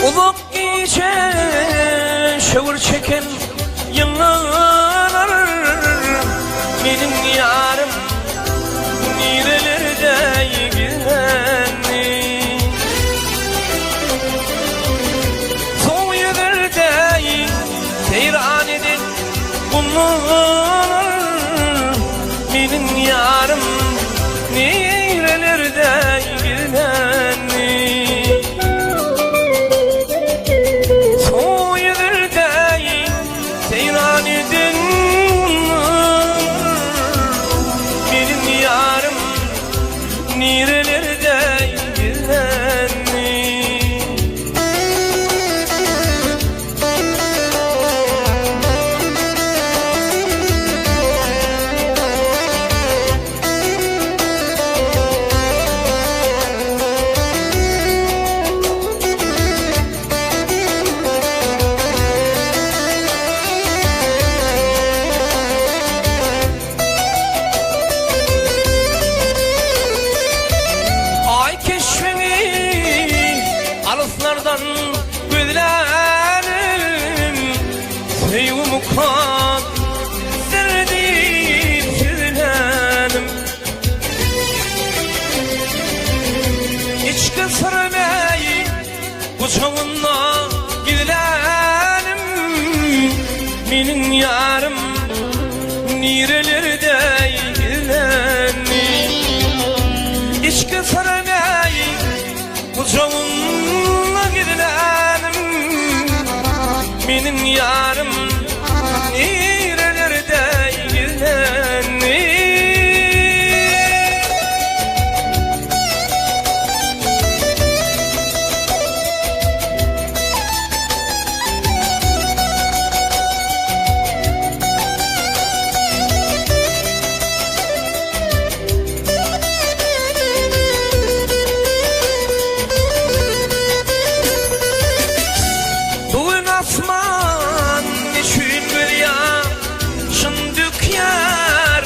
Uzak gije şöwür çeken ýyllar Meniň ýarym nirelerde gizlendi Soň ýüzülde seýran eden gumlar Meniň ýarym nirelerde gizlendi Soň ýüzülde seýran eden gumlar Meniň ýarym nirelerde gizlendi Aý keşbiňi alyslardan gözlänim, Söýgim mukadder diýip sözlänim. Içki syrymy guçagynda gizlänim, Meniň ýarym nirelerde gizlendi? Içki syrymy guçagynda gizlänim, Meniň ýarym nirelerde gizlendi? Bu gün asman neçün gözýaşyn dökýär,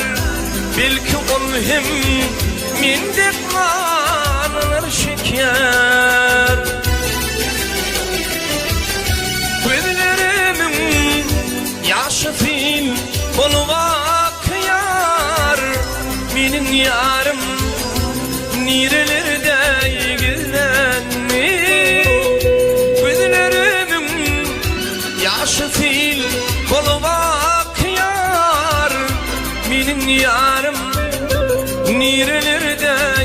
Belki ol hem men dek nalalar çekýär. Gözlerimiň ýaşy sil bolup akýar, Meniň ýarym nirelerde gizlendi? Gözlerimiň ýaşy sil bolup akýar, Meniň ýarym nirelerde.